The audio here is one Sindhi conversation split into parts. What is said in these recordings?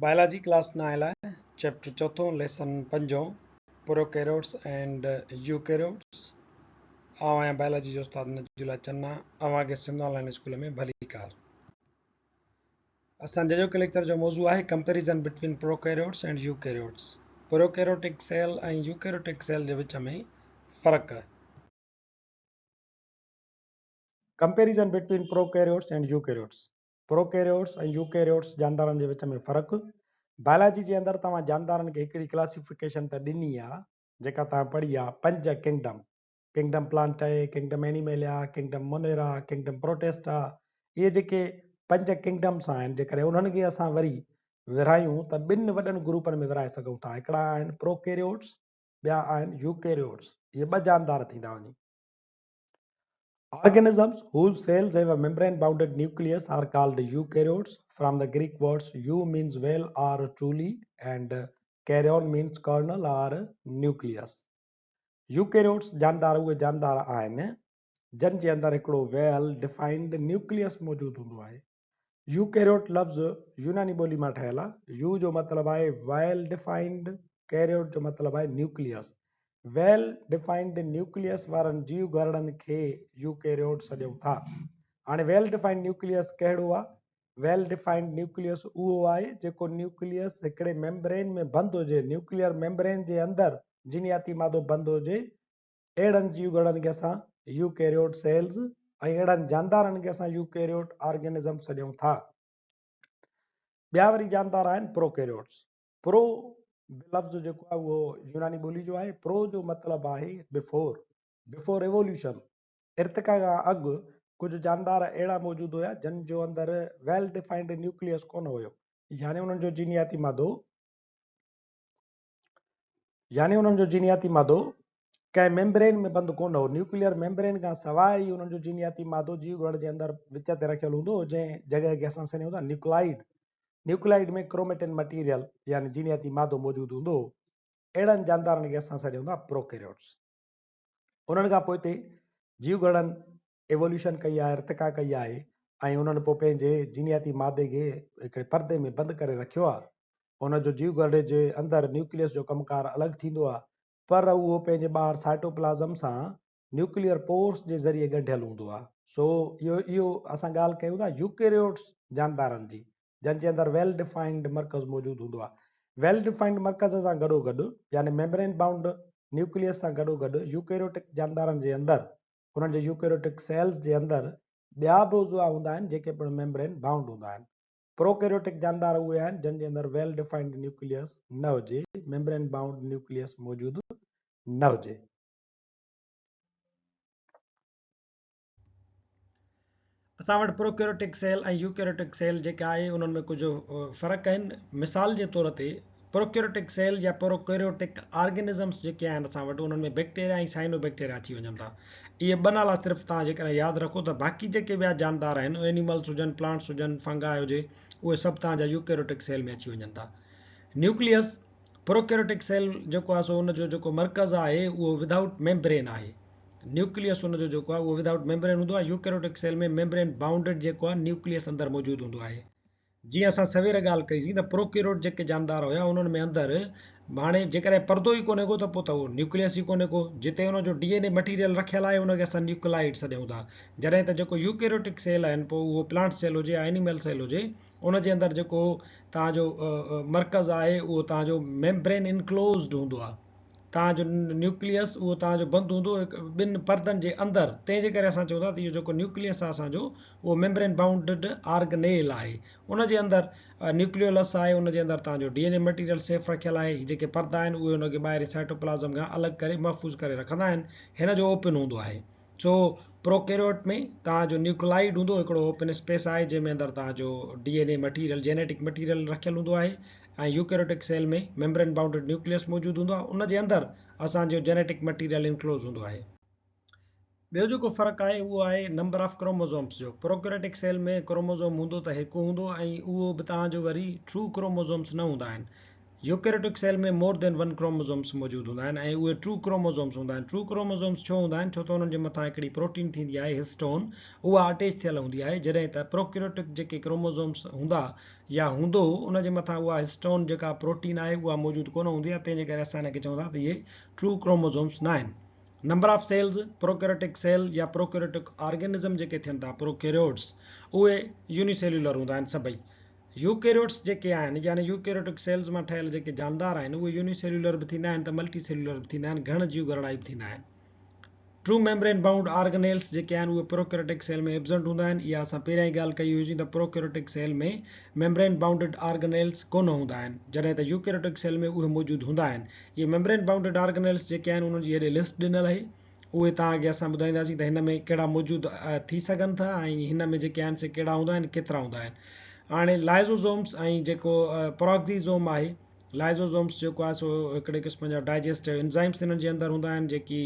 بائلاجي ڪلاس نائين لاء چيپٽر چوٿون ليسن پنجون پروڪيريوٽس اينڊ يوڪيريوٽس. آئون آهيان بائلاجي جو استاد نجي الله چنا، اوهان کي سنڌ آن لائين اسڪول ۾ ڀليڪار. اسان جي اڄوڪي ليڪچر جو موضوع آهي comparison between prokaryotes and eukaryotes, prokaryotic cell ۽ eukaryotic cell جي وچ ۾ فرق. Comparison between prokaryotes and eukaryotes, prokaryotes ۽ eukaryotes جاندارن جي وچ ۾ فرق. بائلاجي جي اندر توهان جاندارن کي هڪڙي ڪلاسيفڪيشن ته ڏني آ جيڪا توهان پڙهي آ پنج kingdom, kingdom Plantae, kingdom Animalia, kingdom Monera, kingdom Protista. اهي جيڪي پنج ڪنگڊمس آهن جيڪڏهن انهن کي اسان وري ورهايون ته ٻن وڏن گروپن ۾ ورهائي سگهون ٿا، هڪڙا آهن پروڪيريوٽس ٻيا آهن يوڪيريوٽس. اهي ٻه جاندار ٿيندا وڃي. Organisms whose cells have a membrane-bounded nucleus are called eukaryotes, from the Greek words eu means well or truly and karyon means kernel or nucleus. Eukaryotes جاندار اهي جاندار آهن جن جي اندر هڪڙو ويل ڊفائنڊ نيوڪليس موجود هوندو آهي. يوڪيريوٽ لفظ يوناني ٻولي مان ٺهيل آهي. يو جو مطلب آهي ويل ڊفائنڊ، ڪيريوٽ جو مطلب آهي نيوڪليس. ويل ڊفائنڊ نيوڪليس وارن جيو گهرڙن کي يوڪيريوٽ سڏيون ٿا. هاڻي ويل ڊفائنڊ نيوڪليس ڪهڙو آهي؟ ويل ڊفائنڊ نيوڪليس اهو آهي جيڪو نيوڪليس هڪڙي ميمبرين ۾ بند هجي، نيوڪليئر ميمبرين جي اندر جينياتي مادو بند هجي، اهڙن جيوگهرڙن کي اسان يوڪيريوٽ سيلز ۽ اهڙن جاندارن کي اسان يوڪيريوٽ آرگنزم سڏيون ٿا. ٻيا وري جاندار آهن پروڪيريوٽس. پرو به لفظ جيڪو آهي اهو يوناني ٻولي جو آهي. پرو جو مطلب آهي بفور، بفور ايووليوشن، ارتقا کان اڳ ڪجهه جاندار اهڙا موجود هيا جن جو اندر ويل ڊفائنڊ نيوڪليس ڪونه هيو. يعني انهن جو جينياتي مادو يعني انهن جو جينياتي مادو ڪنهن ميمبرين ۾ بند ڪونه هو، نيوڪليئر ميمبرين کان سواء ئي انهن جو جينياتي مادو جيو گهرڙ جي اندر وچ تي رکيل هوندو هو، جنهن جڳهه کي اسان سڏيون ٿا نيوڪلائيڊ. نيوڪلائيڊ ۾ ڪروميٽن مٽيريل يعني جينياتي مادو موجود هوندو هو. اهڙن جاندارن کي اسان سڏيون ٿا پروڪيريوٽس. انهن کان پوئتي جيو گهرڙن ايووليوشن ڪئي آهي، ارتقا ڪئي آهي ۽ انهن پوء پنهنجي جينياتي مادي کي هڪڙي پردي ۾ بند ڪري رکيو آهي. ان جو جيو گهرڙي جي اندر نيوڪليس جو ڪم ڪار الڳ ٿيندو آهي، پر اهو پنهنجي ٻاهر سائٽوپلازم سان نيوڪليئر پورس جي ذريعي ڳنڍيل هوندو آهي. سو اهو اهو اسان ڳالهه ڪيون ٿا يوڪيريوٽس جاندارن جي، جن جي اندر ويل ڊفائنڊ مرڪز موجود هوندو آهي. ويل ڊفائنڊ مرڪز سان گڏوگڏ يعني ميمبرين بائونڊ نيوڪليس سان گڏوگڏ يوڪيريوٽڪ جاندارن جي اندر انهن جي يوڪيريوٽڪ سيلز جي اندر ٻيا به عضوا هوندا آهن جيڪي پڻ ميمبرين بائونڊ هوندا آهن. پروڪيريوٽڪ جاندار اهي آهن جن جي اندر ويل ڊفائنڊ نيوڪليس نه هجي، ميمبرين بائونڊ نيوڪليس موجود نه هجي. اسان وٽ پروڪيريوٽڪ سيل ۽ يوڪيريوٽڪ سيل جيڪا آهي انهن ۾ ڪجهه فرق آهن. مثال جي طور تي پروڪيريوٽڪ سيل يا پروڪيريوٽڪ آرگنزمس جيڪي آهن اسان وٽ انهن ۾ بيڪٽيريا ۽ سائنو بيڪٽيريا اچي وڃن ٿا. اهي ٻه نالا صرف توهان جيڪڏهن ياد رکو ته باقي جيڪي ٻيا جاندار آهن اينيملس هجن پلانٽس هجن فنگائي هجي اهي سڀ توهان جا يوڪيريوٽڪ سيل ۾ اچي وڃن ٿا. نيوڪليس پروڪيريوٽڪ سيل جيڪو آهي سو ان جو جيڪو مرڪز آهي اهو ودائوٽ ميمبرين آهي. نيوڪليس ان جو جيڪو آهي اهو ودائوٽ ميمبرين هوندو آهي. يوڪيريوٽڪ سيل ۾ ميمبرين بائونڊيڊ جيڪو آهي نيوڪليس اندر موجود هوندو آهي. جيئن اسان سوير ڳالهه ڪئي سين ته پروڪيريوٽ جيڪي جاندار هيا انهن ۾ اندر هاڻي جيڪڏهن پردو ئي ڪونهي ڪو ته پوء ته اهو نيوڪليس ئي ڪونهي ڪو، جتي ان جو ڊي اين اي مٽيريل رکيل آهي ان کي اسان نيوڪلائيڊ سڏيون ٿا. جڏهن ته جيڪو يوڪيريوٽڪ سيل آهن پوء اهو پلانٽ سيل هجي يا اينيمل سيل هجي ان جي اندر جيڪو توهان جو مرڪز آهي اهو توهان جو ميمبرين انڪلوزڊ هوندو آهي. توهان جو نيوڪليس اهو توهان جو بند هوندو هڪ ٻن پردن جي اندر، تنهن جي ڪري اسان چئون ٿا ته اهو جيڪو نيوڪليس آهي اسان جو اهو ميمبرين بائونڊڊ آرگنيل آهي، ان جي اندر نيوڪليولس آهي، ان جي اندر توهان جو D N A material safe رکيل آهي، هي جيڪي پردا آهن اهي ان کي ٻاهرين سائٽوپلازم کان الڳ ڪري محفوظ ڪري رکندا آهن، هن جو اوپن هوندو آهي. سو پروڪيريوٽ ۾ توهان جو نيوڪلائيڊ هوندو هڪڙو اوپن اسپيس آهي جنهن ۾ اندر توهان جو D N A material genetic material رکيل هوندو آهي ۽ eukaryotic cell ۾ membrane bounded nucleus موجود هوندو آهي ان جي اندر اسان جو جينيٽڪ مٽيريل انڪلوز هوندو آهي. ٻيو جيڪو فرق آهي اهو آهي نمبر آف ڪروموزومس جو. پروڪيريوٽڪ سيل ۾ ڪروموزوم هوندو ته هڪ هوندو ۽ اهو به توهان جو وري ٽرو ڪروموزومس نه هوندا آهن. Eukaryotic cell ۾ more than one chromosomes موجود هوندا آهن ۽ اهي ٽرو ڪروموزومز هوندا آهن. ٽرو ڪروموزومز ڇو هوندا آهن؟ ڇو ته انهن جي مٿان هڪڙي پروٽين ٿيندي آهي هسٽون اها اٽيچ ٿيل هوندي آهي جڏهن ته پروڪيريوٽڪ جيڪي ڪروموزومز هوندا يا هوندو ان جي مٿان اها هسٽون جيڪا پروٽين آهي اها موجود ڪونه هوندي آهي تنهن جي ڪري اسان هن کي چون ٿا ته اهي ٽرو ڪروموزومز ناهن. Number of cells, prokaryotic cell يا پروڪيريوٽڪ آرگنزم جيڪي ٿين ٿا پروڪيريوٽس اهي يونيسيلولر هوندا آهن سڀئي. يوڪيريوٽس جيڪي آهن يعني يوڪيريوٽڪ سيلز مان ٺهيل جيڪي جاندار آهن اهي يوني سيلولر به ٿيندا آهن ته ملٽي سيلولر به ٿيندا آهن گهڻ جيو گهرڙائي به ٿيندا آهن. ٽرو ميمبرين بائونڊ آرگنيلس جيڪي آهن اهي پروڪيريوٽڪ سيل ۾ ايبسنٽ هوندا آهن اها اسان پهريان ئي ڳالهه ڪئي هئيسين ته پروڪيريوٽڪ سيل ۾ ميمبرين بائونڊڊ آرگنيلس ڪونه هوندا آهن جڏهن ته يوڪيريوٽڪ سيل ۾ اهي موجود هوندا آهن اهي ميمبرين بائونڊڊ آرگنيلس جيڪي آهن انهن جي هيڏي لسٽ ڏنل آهي اهي توهان کي اسان ٻڌائينداسين ته هن ۾ ڪهڙا موجود ٿي سگهن ٿا ۽ هن ۾ جيڪي آهن سي ڪهڙا هوندا آهن ڪيترا هوندا آهن. هاڻي لائزوزومس ۽ جيڪو پراڪزيزوم آهي لائزوزومس جيڪو آهي سو هڪڙي قسم جا ڊائجسٽو انزائمس انهن جي اندر هوندا آهن جيڪي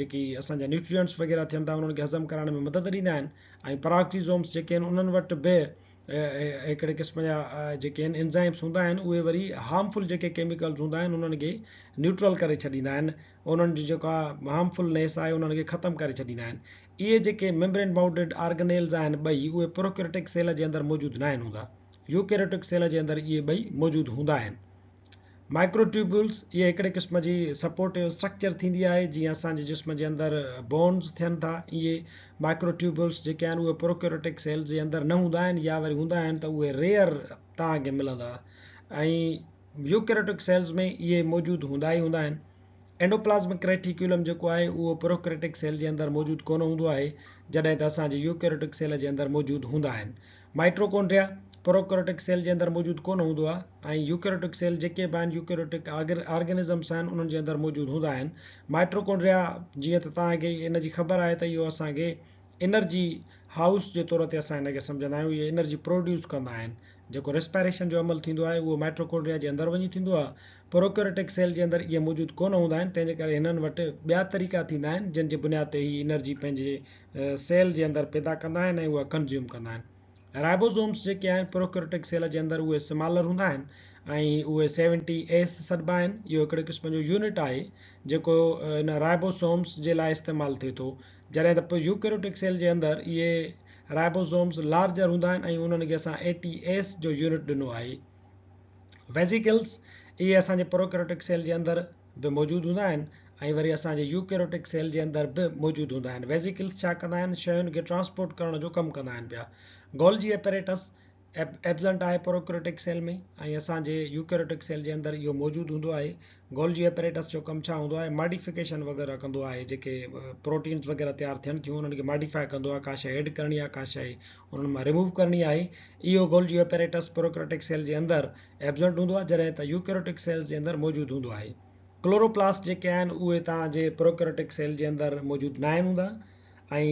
جيڪي اسان جا نيوٽرينٽس وغيره ٿين ٿا انهن کي هضم ڪرائڻ ۾ مدد ڏيندا آهن ۽ پراڪزيزومس جيڪي آهن انهن وٽ به هڪڙي قسم جا جيڪي آهن انزائمس هوندا آهن اهي وري هارمفل جيڪي ڪيميڪلز هوندا آهن انهن کي نيوٽرل ڪري ڇڏيندا آهن انهن جي جيڪا هارمفل نيس آهي انهن کي ختم ڪري ڇڏيندا آهن. اهي جيڪي ميمبرين بائونڊيڊ آرگنيلز آهن ٻئي اهي پروڪيريوٽڪ سيل جي اندر موجود ناهن هوندا. يوڪيريوٽڪ سيل جي اندر اهي ٻئي موجود هوندا آهن. مائڪروٽيوبيولز اهي هڪڙي قسم جي سپورٽو اسٽرڪچر ٿيندي آهي جيئن اسان جي جسم جي اندر بونز ٿين ٿا اهي مائڪروٽيوبيولز جيڪي آهن اهي پروڪيريوٽڪ سيلز جي اندر نه هوندا آهن يا وري هوندا آهن ته اهي ريئر توهان کي ملندا ۽ يوڪيريوٽڪ سيلز ۾ اهي موجود هوندا ئي هوندا آهن. اينڊوپلازمڪ ريٽيڪيولم جيڪو آهي اهو پروڪيريوٽڪ سيل جي اندر موجود ڪونه هوندو آهي جڏهن ته اسان جي يوڪيريوٽڪ سيل جي اندر موجود هوندا آهن. مائٽوڪونڊريا پروڪيريوٽڪ سيل جي اندر موجود ڪونه هوندو آهي ۽ يوڪيريوٽڪ سيل جيڪي به آهن يوڪيريوٽڪ آرگنزمس آهن انهن جي اندر موجود هوندا آهن. مائٽوڪونڊريا جيئن ته توهان کي ان جي خبر آهي ته اهو اسان کي انرجي هائوس جي طور تي اسان هن کي سمجهندا آهيون اهي انرجي پروڊيوس ڪندا آهن. جيڪو ريسپائريشن جو عمل ٿيندو آهي اهو مائٽوڪونڊريا جي اندر وڃي ٿيندو آهي. پروڪيريوٽڪ سيل جي اندر اهي موجود ڪونه هوندا آهن تنهن جي ڪري هنن وٽ ٻيا طريقا ٿيندا آهن جن جي بنياد تي هي انرجي پنهنجي سيل جي اندر پيدا ڪندا آهن ۽ اها ڪنزيوم ڪندا آهن. رائبوزومس جيڪي آهن پروڪيريوٽڪ سيل جي اندر اهي سمالر هوندا آهن ۽ اهي سيونٽي ايس سڏبا آهن. اهو هڪڙي قسم جو يونٽ آهي جيڪو ان رائبوسومس جي لاء استعمال ٿئي ٿو. جڏهن ته يوڪيريوٽڪ سيل جي اندر اهي رائبوزومز لارجر هوندا آهن ۽ انهن کي اسان اي ٽي ايس جو يونٽ ڏنو آهي. ويزيڪلز، اهي اسان جي پروڪيريوٽڪ سيل جي اندر به موجود هوندا آهن ۽ وري اسان جي يوڪيريوٽڪ سيل جي اندر به موجود هوندا آهن. ويزيڪلز ڇا ڪندا آهن؟ شين کي ٽرانسپورٽ ڪرڻ جو ڪم ڪندا آهن پيا. گولجي ايپريٽس ايبسنٽ آهي پروڪيريوٽڪ سيل ۾ ۽ اسان جي يوڪيريوٽڪ سيل جي اندر اهو موجود هوندو آهي. گولجي ايپريٽس جو ڪم ڇا هوندو آهي؟ ماڊيفڪيشن وغيره ڪندو آهي جيڪي پروٽينز وغيره تيار ٿين ٿيون انهن کي ماڊيفائي ڪندو آهي ڪا شيء ايڊ ڪرڻي آهي ڪا شيء انهن مان ريموو ڪرڻي آهي اهو گولجي ايپريٽس پروڪيريوٽڪ سيل جي اندر ايبسنٽ هوندو آهي جڏهن ته يوڪيريوٽڪ سيلز جي اندر موجود هوندو آهي. ڪلوروپلاسٽ جيڪي آهن اهي توهان جي پروڪيريوٽڪ سيل جي اندر موجود ناهن هوندا ۽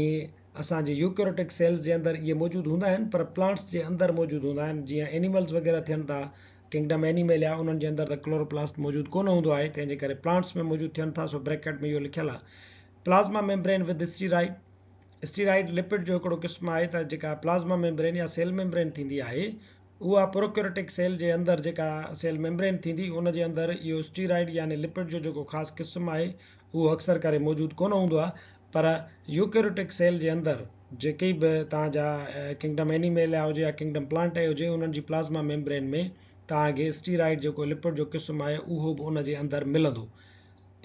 اسان جي يوڪيريوٽڪ سيلز جي اندر اهي موجود هوندا آهن پر پلانٽس جي اندر موجود هوندا آهن جيئن اينيملز وغيره ٿين ٿا ڪنگڊم اينيميليا انهن جي اندر ته ڪلوروپلاسٽ موجود ڪونه هوندو آهي تنهن جي ڪري پلانٽس ۾ موجود ٿين ٿا سو بريڪيٽ ۾ اهو لکيل آهي plasma membrane with steroid steroid lipid جو هڪڙو قسم آهي ته جيڪا پلازما ميمبرين يا سيل ميمبرين ٿيندي آهي اها پروڪيريوٽڪ سيل جي اندر جيڪا سيل ميمبرين ٿيندي ان جي اندر اهو اسٽيرائيڊ يعني لپڊ جو جيڪو خاص قسم آهي اهو اڪثر ڪري موجود ڪونه هوندو آهي پر يوڪيريوٽڪ سيل جي اندر جيڪي به توهان جا ڪنگڊم اينيميليا هجي يا ڪنگڊم پلانٽي هجي انهن جي پلازما ميمبرين ۾ توهان کي اسٽيرائيڊ جيڪو لپڊ جو قسم آهي اهو به ان جي اندر ملندو.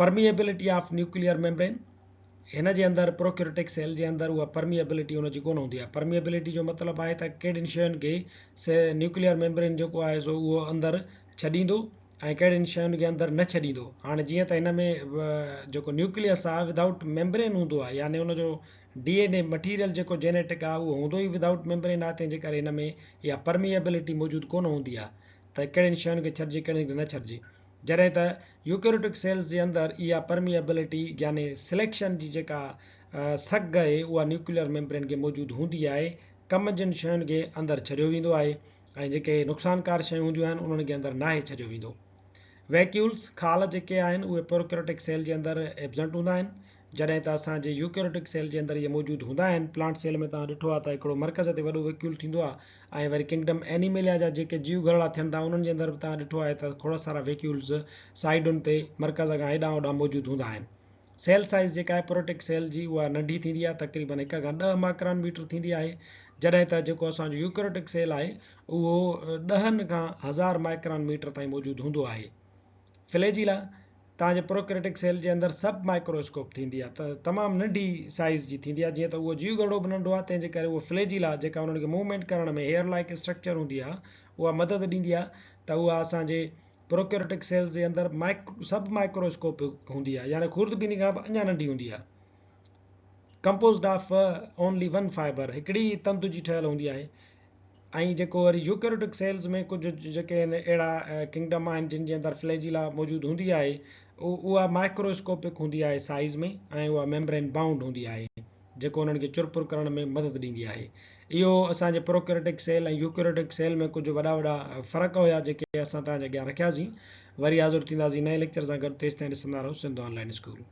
پرميئبلٽي آف نيوڪليئر ميمبرين هن جي اندر پروڪيريوٽڪ سيل جي اندر اها پرميئبلٽي ان جي ڪونه هوندي آهي. پرميئبلٽي جو مطلب آهي ته ڪهڙين شين کي سي نيوڪليئر ميمبرين جيڪو آهي سو اهو اندر ڇڏيندو ۽ ڪهڙين شين کي اندر نه ڇڏيندو. هاڻي جيئن ته هن ۾ جيڪو نيوڪليس آهي ودائوٽ ميمبرين هوندو آهي يعني ان جو ڊي اين اي مٽيريل جيڪو جينيٽڪ آهي اهو هوندو ئي ودائوٽ ميمبرين آهي تنهن جي ڪري هن ۾ اها پرميئبلٽي موجود ڪونه هوندي آهي ته ڪهڙين شين کي ڇڏجي ڪهڙين کي نه ڇڏجي. جڏهن ته يوڪيريوٽڪ سيلز جي اندر اها پرميئبلٽي يعني سليڪشن جي جيڪا سگهه آهي اها نيوڪليئر ميمبرين کي موجود هوندي آهي. ڪم جن شين کي اندر ڇڏيو ويندو آهي ۽ جيڪي نقصانڪار شيون هونديون آهن انهن کي اندر ناهي ڇڏيو ويندو. ويڪيولز، خال، جيڪي آهن اهي پروڪيريوٽڪ سيل جي اندر ايبسنٽ هوندا آهن. جڏهن ته اسان جي يوڪيريوٽڪ سيل جي اندر اهي موجود هوندا آهن. پلانٽ سيل ۾ توهان ڏٺو آهي ته هڪڙو مرڪز تي وڏو ويڪيول ٿيندو آهي ۽ وري ڪنگڊم اينيميليا جا جيڪي جيو گهرڙا ٿين ٿا انهن جي اندر به توهان ڏٺو آهي ته کوڙ سارا ويڪيولز سائيڊن تي مرڪز کان هيڏانهن هوڏانهن موجود هوندا آهن. سيل سائيز جيڪا آهي پروٽڪ سيل جي اها ننڍي ٿيندي آهي تقريبن هڪ کان ڏهه مائڪران ميٽر ٿيندي آهي جڏهن ته جيڪو اسان جو يوڪيريوٽڪ سيل آهي اهو ڏهن کان هزار مائڪران ميٽر تائين موجود هوندو آهي. فليجيلا توهان جي پروڪريٽڪ سيل جي اندر سب مائڪرو اسڪوپ ٿيندي آهي ته تمام ننڍي سائيز جي ٿيندي آهي جيئن ته اهو جيو گهرڙو به ننڍو آهي تنهن جي ڪري اهو فليجيلا جيڪا انهن کي موومينٽ ڪرڻ ۾ هيئر لائيڪ اسٽرڪچر هوندي آهي اها مدد ڏيندي آهي ته اها اسان جي پروڪريٽڪ سيلز جي اندر سب مائڪرو اسڪوپ هوندي آهي يعني خوردبيني کان به اڃا ننڍي هوندي آهي. Composed of only one fibre هڪڙي ئي تند جي ٺهيل هوندي آهي. ۽ جيڪو وري يوڪيريوٽڪ سيلز ۾ ڪجهه جيڪي آهن اهڙا ڪنگڊم آهن جن جي اندر فليجيلا موجود هوندي آهي اها مائڪرواسڪوپڪ هوندي آهي سائيز ۾ ۽ اها ميمبرين بائونڊ هوندي آهي جيڪو انهن کي چرپر ڪرڻ ۾ مدد ڏيندي آهي اهو اسان جي پروڪيريوٽڪ سيل ۽ يوڪيريوٽڪ سيل ۾ ڪجهه وڏا وڏا فرق هيا جيڪي اسان توهان جي اڳيان رکياسين وري حاضر ٿينداسين نئين ليڪچر سان گڏ تيستائين ڏسندا رهو سنڌ آن لائن اسڪول.